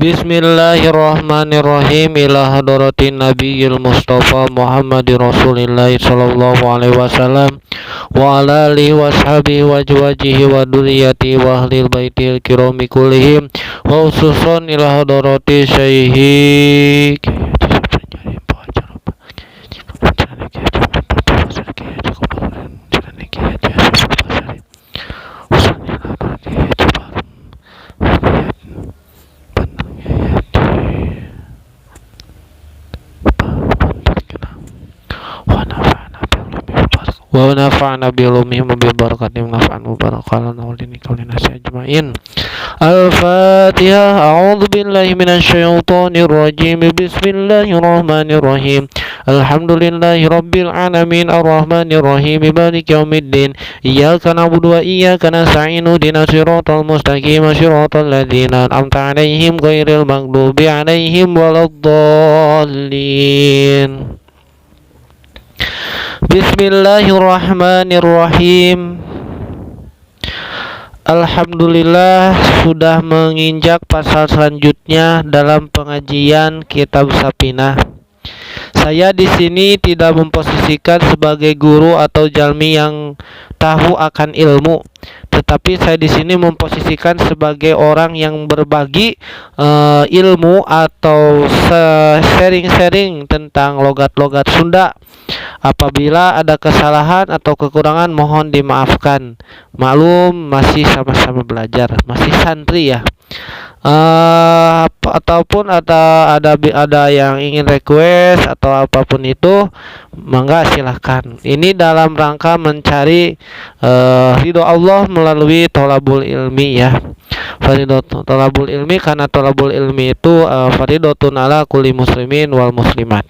Bismillahirrahmanirrahim. Ila hadratin Nabiyil Mustafa Muhammadir Rasulillah sallallahu alaihi wasallam wa ala alihi washabihi wa azwajihi wa dzurriyyatihi wa ahlil baitil kirami kullihim wa khususan ila hadrati syaihi wa nafa'na bi ulumihim wa bi barakatihim naf'an mubarakatan wa linasi ajmain. Al-Fatihah. A'udzu billahi minasyaitonir rajim. Bismillahirrahmanirrahim. Alhamdulillahi rabbil alamin arrahmanir rahim maliki yaumiddin. Iyyaka na'budu wa iyyaka nasta'in ihdinas siratal mustaqim siratal ladzina an'amta 'alaihim ghairil maghdubi 'alaihim waladdallin. Bismillahirrahmanirrahim. Alhamdulillah sudah menginjak pasal selanjutnya dalam pengajian Kitab Safinah. Saya di sini tidak memposisikan sebagai guru atau jalmi yang tahu akan ilmu, tetapi saya di sini memposisikan sebagai orang yang berbagi ilmu atau sharing-sharing tentang logat-logat Sunda. Apabila ada kesalahan atau kekurangan mohon dimaafkan. Maklum masih sama-sama belajar, masih santri ya. Ataupun ada yang ingin request atau apapun itu, mangga silahkan. Ini dalam rangka mencari ridho Allah melalui tolabul ilmi ya. Faridot tolabul ilmi, karena tolabul ilmi itu faridotun ala kulli muslimin wal muslimat.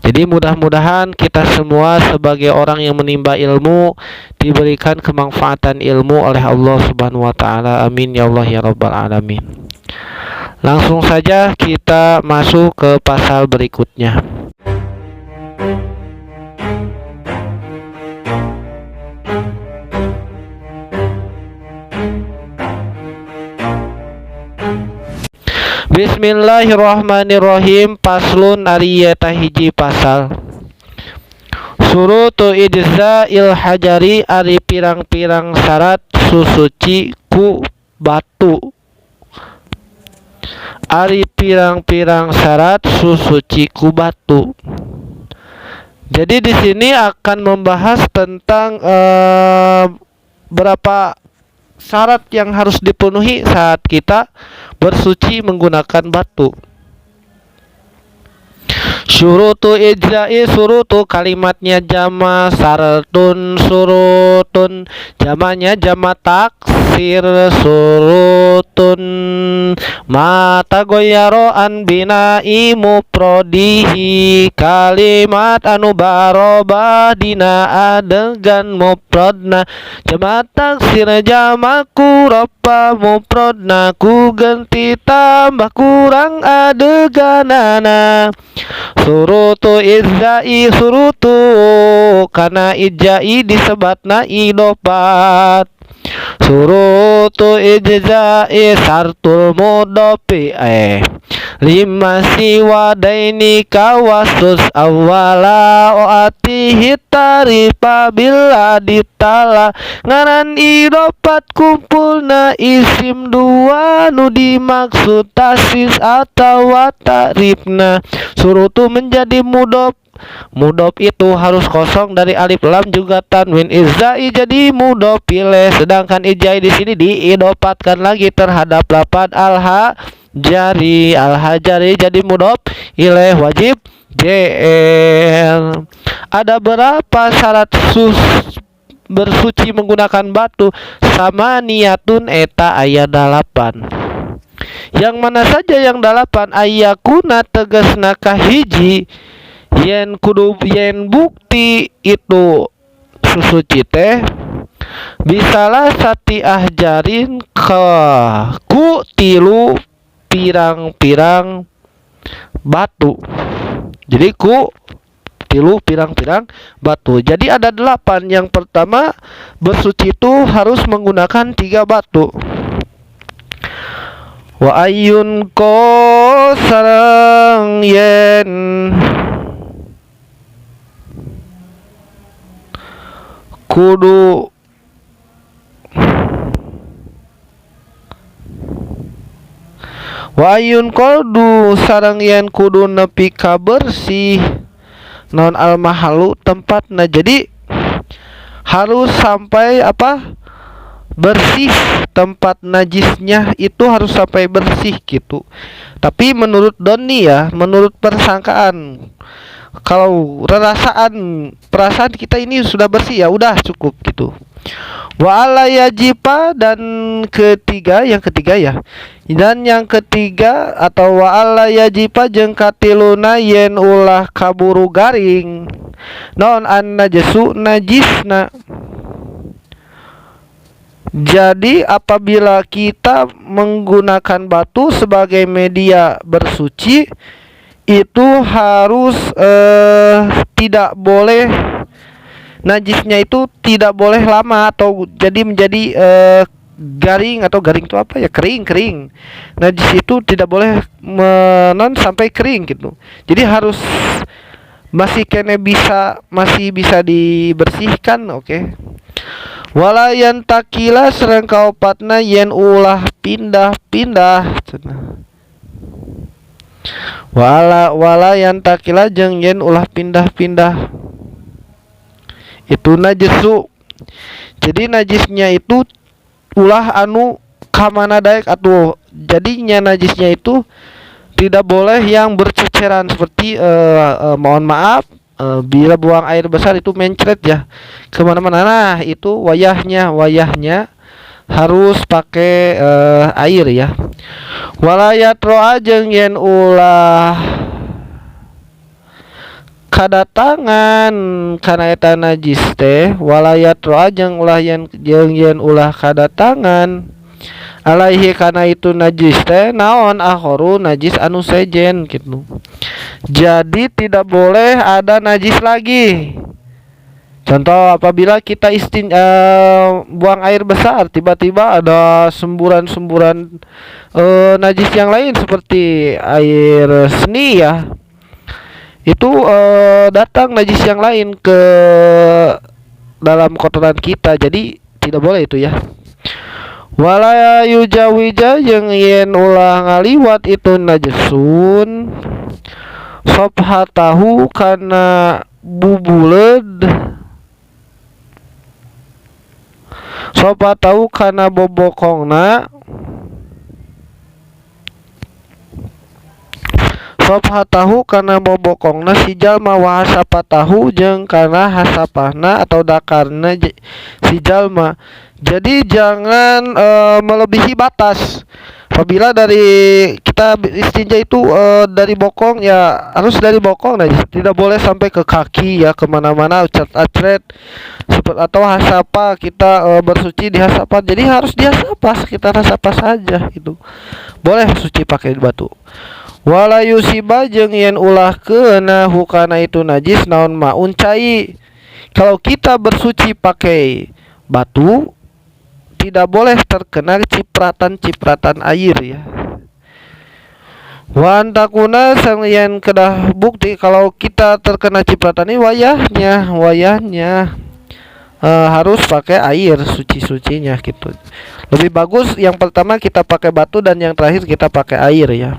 Jadi mudah-mudahan kita semua sebagai orang yang menimba ilmu diberikan kemanfaatan ilmu oleh Allah Subhanahu wa taala. Amin ya Allah ya rabbal alamin. Langsung saja kita masuk ke pasal berikutnya. Bismillahirrahmanirrahim. Paslun ari eta hiji pasal. Surutu ijza'il hajari ari pirang-pirang syarat susuci ku batu. Ari pirang-pirang syarat susuci ku batu. Jadi di sini akan membahas tentang berapa syarat yang harus dipenuhi saat kita bersuci menggunakan batu. Syurutu ijza'i surutu kalimatnya jama sartun surutun jamanya jama taksir surutun mata goyaroan bina'i muprodihi kalimat anu barobah dina adegan muprodna jama taksir jama kuropa muprodna ku genti tambah kurang adeganana. Surutu ijza'i surutu karena ijza'i disebatna idopat. Surutu ijza'i sartul mudopi lima siwadaini kawasus awala oatihi tarifa bila ditala ngaran idopat kumpulna isim dua nu dimaksud tasis atau tarifna. Surutu menjadi mudof. Mudof itu harus kosong dari alif lam juga tanwin. Ijza'i jadi mudof pilih, sedangkan ijza'i di sini diidopatkan lagi terhadap lapan alha jari. Al-hajari jadi mudof ilaih wajib JL. Ada berapa syarat bersuci menggunakan batu? Sama niatun eta aya 8. Yang mana saja yang 8? Ayakuna tegasna kahiji yen kudu yen bukti itu susuci teh bisalah sati ahjarin ke ku tilu pirang-pirang batu. Jadi ku tilu pirang-pirang batu. Jadi ada 8. Yang pertama bersuci itu harus menggunakan 3 batu. Wa ayun ko sareng yen kudu wa ayun kodu sareng yen kudu nepi ka bersih non al mahalu tempatna. Jadi harus sampai apa? Bersih, tempat najisnya itu harus sampai bersih gitu. Tapi menurut Doni ya, menurut persangkaan, kalau rerasaan perasaan kita ini sudah bersih ya udah cukup gitu. Wa ala yajiba, dan ketiga, yang ketiga ya. Dan yang ketiga atau wa ala yajiba jeung katiluna yen ulah kaburu garing non an najasu najisna. Jadi apabila kita menggunakan batu sebagai media bersuci itu harus tidak boleh najisnya itu tidak boleh lama atau jadi menjadi garing atau garing itu apa ya, kering. Najis itu tidak boleh menon sampai kering gitu. Jadi harus masih kene bisa, masih bisa dibersihkan, oke. Okay. Wala yantakila sareng kaopatna yen ulah pindah-pindah. Wala yantakila jeung yen ulah pindah-pindah. Itu najisu. Jadi najisnya itu ulah anu kamana daek atuh. Jadinya najisnya itu tidak boleh yang berceceran seperti mohon maaf, bila buang air besar itu mencret ya kemana-mana. Nah itu wayahnya harus pakai air ya. Walayat roa jeung yen ulah kadatangan kana eta najis teh. Walayat roa jeung ulah yen jeung yen ulah kadatangan alaihi kana itu najis teh naon akhoru najis anu sejen gitu. Jadi tidak boleh ada najis lagi. Contoh apabila kita buang air besar tiba-tiba ada semburan-semburan najis yang lain seperti air seni ya. Itu datang najis yang lain ke dalam kotoran kita. Jadi tidak boleh itu ya. Wala yujawija jeung yen ulah ngaliwat itu najisun sobhatahu kana bubuleud sobhatahu kana bobokongna sobhatahu kana bobokongna si jalma wa hasapatahu jeung kana hasapahna atau dakarna si jalma. Jadi jangan melebihi batas. Apabila dari kita istinja itu dari bokong ya harus dari bokong, nah, tidak boleh sampai ke kaki ya, kemana-mana acret seperti atau hasapa kita bersuci di hasapa. Jadi harus di hasapa, sekitar hasapa saja itu. Boleh suci pakai batu. Wala yusiba jeung yen ulah keuna hukana itu najis naon maun cai. Kalau kita bersuci pakai batu tidak boleh terkena cipratan-cipratan air ya. Wan takuna sang yen kedah bukti kalau kita terkena cipratan ini wayahnya harus pakai air suci-sucinya gitu. Lebih bagus yang pertama kita pakai batu dan yang terakhir kita pakai air ya.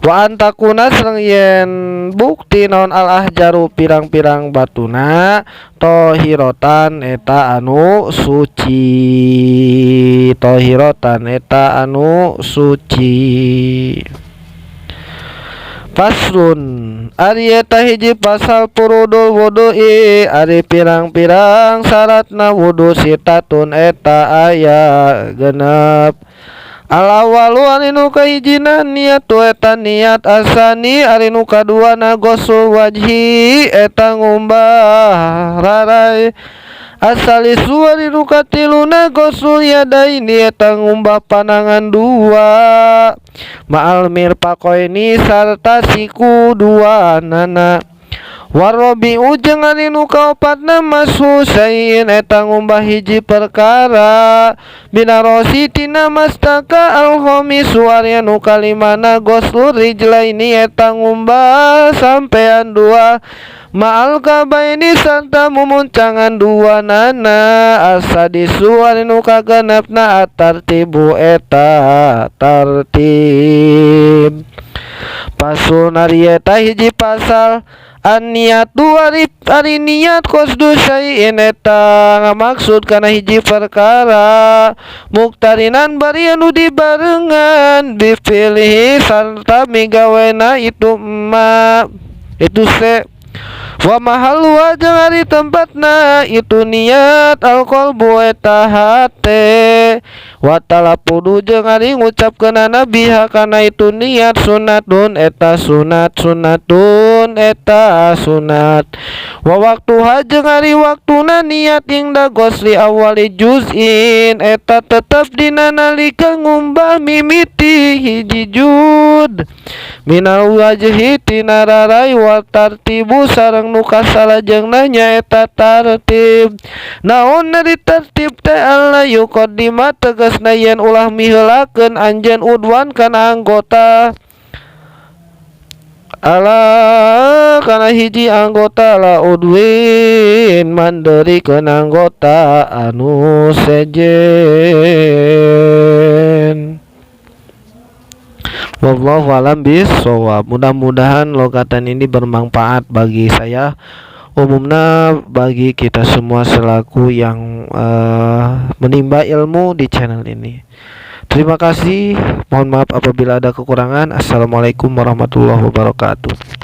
Wa antakuna sareng yen bukti naon al ahjaru pirang-pirang batuna tohirotan eta anu suci, tohirotan eta anu suci. Faslun ari eta hiji pasal purudul wudu'i ari pirang-pirang syaratna wudu sitatun eta aya genep. Al-awalu ari nu kahijina niat tu eta niat asani ari nu kaduana gosul wajhi eta ngumbah rarai. Asalisu ari nu katiluna gosul yadaini eta ngumbah panangan dua. Ma'al mirfaqaini sarta siku dua nana. Warrabi'u jeung ari nu kaopatna mashu syai'in eta ngumbah hiji perkara bina rosi tina mastaka. Al-khamisu ari nu kalimana ghuslu rijlaini eta ngumbah sampean dua ma'al kabaini sarta mumuncangan dua nana. Asadisu ari nu kagenepna at-tartibu eta tartib. Faslun ari eta hiji pasal. An-niatu ari niat qasdu syai'in eta ngamaksud kana hiji perkara muktarinan bari anu dibarengan bifi'lihi sarta migawena itu ma itu se. Wa mahalluha jeung ari tempatna itu niat alqalbu eta hate. Wa talaffudu jeung ari ngucapkeunana biha kana itu niat sunatun eta sunat, sunatun eta sunat. Wa waktuha jeung ari waktuna niat inda ghusli awali juz'in eta tetep dina nalika ngumbah mimiti hiji juz minal wajhi tina rarai. Wa tartibu sareng nu kasalajengna nyaeta tartib. Naon ari tartib teh? Alla yuqaddima tegasna yen ulah miheulakeun anjeun udwan kana anggota ala kana hiji anggota la udwin manderikeun anggota anu sejen. Wallahu alam bissawab. Mudah-mudahan logatan ini bermanfaat bagi saya, umumnya bagi kita semua selaku yang menimba ilmu di channel ini. Terima kasih. Mohon maaf apabila ada kekurangan. Assalamualaikum warahmatullahi wabarakatuh.